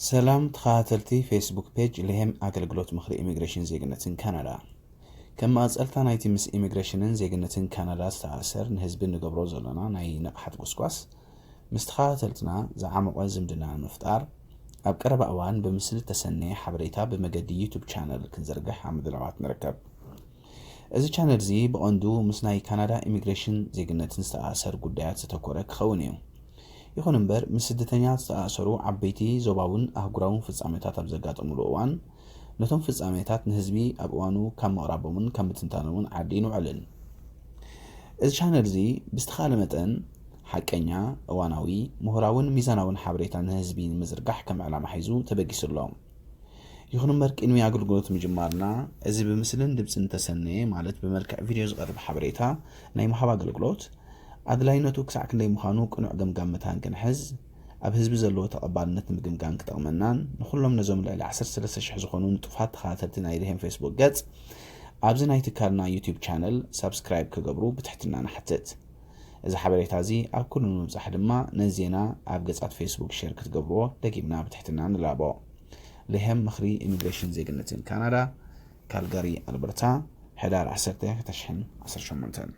ሰላም ተኸታተልቲ ፌስቡክ ፔጅ ልሄም ኣገልግሎት ምኽሪ ኢሚግሬሽን ዜግነትን ካናዳ። ከም መቐጸልታ ናይቲ ምስ ኢሚግሬሽንን ዜግነትን ካናዳ ዝተኣሰር ንህዝቢ ንገብሮ ዘለና ናይ ንቕሓት ጎስጓስ፣ ምስ ተኸታተልትና ዝዓመቐ ዝምድና ንምፍጣር፣ ኣብ ቀረባ እዋን ብምስሊ ተሰነየ ሓበሬታ ብመገዲ ዩቱብ ቻነል ክንዝርግሕ ኣብ ምድላዋት ንርከብ። እዚ ቻነል እዚ ብቐንዱ ምስ ናይ ካናዳ ኢሚግሬሽን ዜግነትን ዝተኣሰር ጉዳያት ዝተኮረ ክኸውን እዩ። ይኹን እምበር፣ ምስ ስደተኛታት ዝተኣሰሩ ዓበይቲ ዞባውን ኣህጉራውን ፍጻሜታት ኣብ ዘጋጠሙሉ እዋን፣ ነቶም ፍጻሜታት ንህዝቢ ኣብ እዋኑ ካብ ምቕራቦምን ካብ ምትንታኖምን ዓዲ ይንውዕልን። እዚ ቻነል እዚ ብዝተኻለ መጠን ሓቀኛ፣ እዋናዊ፣ ምሁራውን ሚዛናውን ሓበሬታ ንህዝቢ ንምዝርጋሕ ከም ዕላማ ሒዙ ተበጊሱ ኣሎ። ይኹን እምበር፣ ቅድሚ ኣገልግሎት ምጅማርና፣ እዚ ብምስልን ድምጽን ተሰነየ፣ ማለት ብመልክዕ ቪድዮ ዝቐርብ ሓበሬታ ናይ ምሃብ ኣገልግሎት፣ ኣድላይነቱ ክሳዕ ክንደይ ምዃኑ ቅኑዕ ገምጋም መታን ክንሕዝ፣ ኣብ ህዝቢ ዘለዎ ተቐባልነት ንምግምጋም ክጠቕመናን፣ ንኹሎም ነዞም ልዕሊ ዓሰርተ ሰለስተ ሽሕ ዝኾኑ ንጡፋት ተኸታተልቲ ናይ ልሄም ፌስቡክ ገጽ፣ ኣብዚ ናይ ትካልና ዩቲዩብ ቻነል ሳብስክራይብ ክገብሩ ብትሕትና ንሓትት። እዚ ሓበሬታ እዚ ኣብ ኩሉ ንምብጻሕ ድማ፣ ነዚ ዜና ኣብ ገጻት ፌስቡክ ሼር ክትገብርዎ ደጊምና ብትሕትና ንላቦ። ልሄም ምኽሪ ኢሚግሬሽን ዜግነትን ካናዳ፣ ካልጋሪ፣ ኣልበርታ፣ ሕዳር ዓሰርተ ክልተ ሽሕን ዓሰርተ ሸሞንተን።